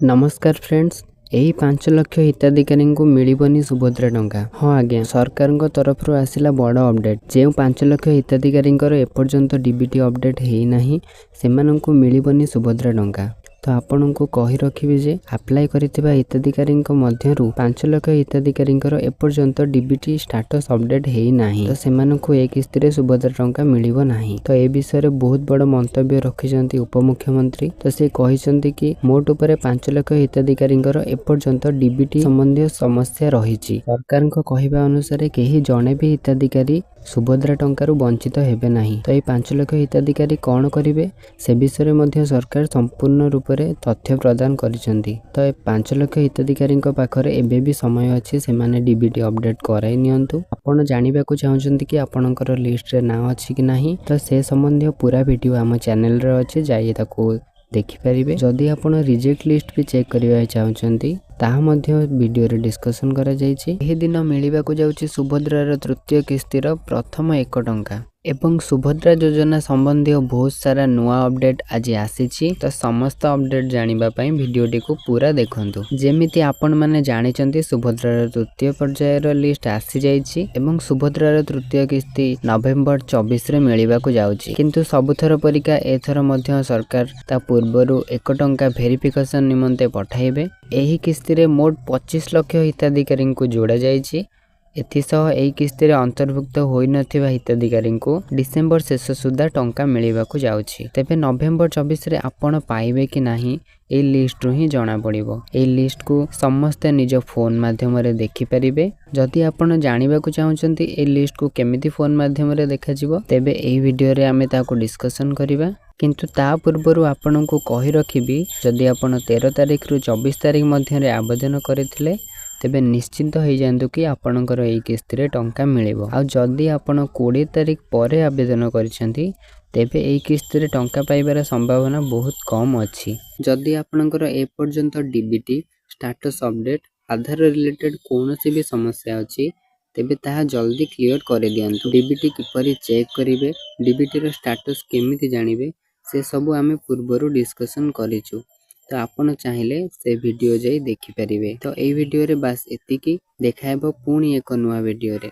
ନମସ୍କାର ଫ୍ରେଣ୍ଡସ୍, ଏହି 5 ଲକ୍ଷ ହିତାଧିକାରୀଙ୍କୁ ମିଳିବନି ସୁଭଦ୍ରା ଟଙ୍କା। ହଁ ଆଜ୍ଞା, ସରକାରଙ୍କ ତରଫରୁ ଆସିଲା ବଡ଼ ଅପଡେଟ୍। ଯେଉଁ 5 ଲକ୍ଷ ହିତାଧିକାରୀଙ୍କର ଏପର୍ଯ୍ୟନ୍ତ ଡିବିଟି ଅପଡେଟ୍ ହେଇନାହିଁ, ସେମାନଙ୍କୁ ମିଳିବନି ସୁଭଦ୍ରା ଟଙ୍କା। ତ ଆପଣଙ୍କୁ କହି ରଖିବି ଯେ ଆପ୍ଲାଏ କରିଥିବା ହିତାଧିକାରୀଙ୍କ ମଧ୍ୟରୁ 5 ଲକ୍ଷ ହିତାଧିକାରୀଙ୍କର ଏପର୍ଯ୍ୟନ୍ତ ଡିବିଟି ଷ୍ଟାଟସ୍ ଅପଡେଟ୍ ହେଇନାହିଁ, ତ ସେମାନଙ୍କୁ ଏ କିସ୍ତିରେ ସୁଭଦ୍ରା ଟଙ୍କା ମିଳିବ ନାହିଁ। ତ ଏ ବିଷୟରେ ବହୁତ ବଡ଼ ମନ୍ତବ୍ୟ ରଖିଛନ୍ତି ଉପମୁଖ୍ୟମନ୍ତ୍ରୀ। ତ ସେ କହିଛନ୍ତି କି ମୋଟ ଉପରେ 5 ଲକ୍ଷ ହିତାଧିକାରୀଙ୍କର ଏପର୍ଯ୍ୟନ୍ତ ଡିବିଟି ସମ୍ବନ୍ଧୀୟ ସମସ୍ୟା ରହିଛି। ସରକାରଙ୍କ କହିବା ଅନୁସାରେ କେହି ଜଣେ ବି ହିତାଧିକାରୀ ସୁଭଦ୍ରା ଟଙ୍କାରୁ ବଞ୍ଚିତ ହେବେ ନାହିଁ। ତ ଏହି 5 ଲକ୍ଷ ହିତାଧିକାରୀ କ'ଣ କରିବେ, ସେ ବିଷୟରେ ମଧ୍ୟ ସରକାର ସମ୍ପୂର୍ଣ୍ଣ ରୂପରେ ତଥ୍ୟ ପ୍ରଦାନ କରିଛନ୍ତି। ତ ଏ 5 ଲକ୍ଷ ହିତାଧିକାରୀଙ୍କ ପାଖରେ ଏବେ ବି ସମୟ ଅଛି, ସେମାନେ ଡିବିଟି ଅପଡେଟ୍ କରାଇ ନିଅନ୍ତୁ। ଆପଣ ଜାଣିବାକୁ ଚାହୁଁଛନ୍ତି କି ଆପଣଙ୍କର ଲିଷ୍ଟରେ ନାଁ ଅଛି କି ନାହିଁ, ତ ସେ ସମ୍ବନ୍ଧୀୟ ପୁରା ଭିଡ଼ିଓ ଆମ ଚ୍ୟାନେଲରେ ଅଛି, ଯାଇ ତାକୁ ଦେଖିପାରିବେ। ଯଦି ଆପଣ ରିଜେକ୍ଟ ଲିଷ୍ଟ ବି ଚେକ୍ କରିବାକୁ ଚାହୁଁଛନ୍ତି, ତାହା ମଧ୍ୟ ଭିଡ଼ିଓରେ ଡିସ୍କସନ୍ କରାଯାଇଛି। ଏହି ଦିନ ମିଳିବାକୁ ଯାଉଛି ସୁଭଦ୍ରାର ତୃତୀୟ କିସ୍ତିର ପ୍ରଥମ 1 ଟଙ୍କା ଏବଂ ସୁଭଦ୍ରା ଯୋଜନା ସମ୍ବନ୍ଧୀୟ ବହୁତ ସାରା ନୂଆ ଅପଡେଟ୍ ଆଜି ଆସିଛି। ତ ସମସ୍ତ ଅପଡେଟ୍ ଜାଣିବା ପାଇଁ ଭିଡ଼ିଓଟିକୁ ପୁରା ଦେଖନ୍ତୁ। ଯେମିତି ଆପଣମାନେ ଜାଣିଛନ୍ତି, ସୁଭଦ୍ରାର ତୃତୀୟ ପର୍ଯ୍ୟାୟର ଲିଷ୍ଟ ଆସିଯାଇଛି ଏବଂ ସୁଭଦ୍ରାର ତୃତୀୟ କିସ୍ତି ନଭେମ୍ବର 24ରେ ମିଳିବାକୁ ଯାଉଛି। କିନ୍ତୁ ସବୁଥର ପରିକା ଏଥର ମଧ୍ୟ ସରକାର ତା ପୂର୍ବରୁ 1 ଟଙ୍କା ଭେରିଫିକେସନ୍ ନିମନ୍ତେ ପଠାଇବେ। ଏହି କିସ୍ତିରେ ମୋଟ 25 ଲକ୍ଷ ହିତାଧିକାରୀଙ୍କୁ ଯୋଡ଼ାଯାଇଛି। ଏଥିସହ ଏହି କିସ୍ତିରେ ଅନ୍ତର୍ଭୁକ୍ତ ହୋଇନଥିବା ହିତାଧିକାରୀଙ୍କୁ ଡିସେମ୍ବର ଶେଷ ସୁଦ୍ଧା ଟଙ୍କା ମିଳିବାକୁ ଯାଉଛି। ତେବେ ନଭେମ୍ବର 24ରେ ଆପଣ ପାଇବେ କି ନାହିଁ, ଏହି ଲିଷ୍ଟରୁ ହିଁ ଜଣାପଡ଼ିବ। ଏହି ଲିଷ୍ଟକୁ ସମସ୍ତେ ନିଜ ଫୋନ୍ ମାଧ୍ୟମରେ ଦେଖିପାରିବେ। ଯଦି ଆପଣ ଜାଣିବାକୁ ଚାହୁଁଛନ୍ତି ଏହି ଲିଷ୍ଟକୁ କେମିତି ଫୋନ୍ ମାଧ୍ୟମରେ ଦେଖାଯିବ, ତେବେ ଏହି ଭିଡ଼ିଓରେ ଆମେ ତାହାକୁ ଡିସ୍କସନ୍ କରିବା। କିନ୍ତୁ ତା ପୂର୍ବରୁ ଆପଣଙ୍କୁ କହି ରଖିବି, ଯଦି ଆପଣ 13 ତାରିଖରୁ 24 ତାରିଖ ମଧ୍ୟରେ ଆବେଦନ କରିଥିଲେ, ତେବେ ନିଶ୍ଚିନ୍ତ ହେଇଯାଆନ୍ତୁ କି ଆପଣଙ୍କର ଏଇ କିସ୍ତିରେ ଟଙ୍କା ମିଳିବ। ଆଉ ଯଦି ଆପଣ 20 ତାରିଖ ପରେ ଆବେଦନ କରିଛନ୍ତି, ତେବେ ଏହି କିସ୍ତିରେ ଟଙ୍କା ପାଇବାର ସମ୍ଭାବନା ବହୁତ କମ୍ ଅଛି। ଯଦି ଆପଣଙ୍କର ଏପର୍ଯ୍ୟନ୍ତ ଡିବିଟି ଷ୍ଟାଟସ୍ ଅପଡେଟ୍, ଆଧାର ରିଲେଟେଡ୍ କୌଣସି ବି ସମସ୍ୟା ଅଛି, ତେବେ ତାହା ଜଲ୍ଦି କ୍ଲିଅର୍ କରିଦିଅନ୍ତୁ। ଡିବିଟି କିପରି ଚେକ୍ କରିବେ, ଡିବିଟିର ଷ୍ଟାଟସ୍ କେମିତି ଜାଣିବେ, ସେସବୁ ଆମେ ପୂର୍ବରୁ ଡିସ୍କସନ୍ କରିଛୁ। ତ ଆପଣ ଚାହିଁଲେ ସେ ଭିଡ଼ିଓ ଯାଇ ଦେଖିପାରିବେ। ତ ଏଇ ଭିଡ଼ିଓରେ ବାସ୍ ଏତିକି। ଦେଖାହେବ ପୁଣି ଏକ ନୂଆ ଭିଡ଼ିଓରେ।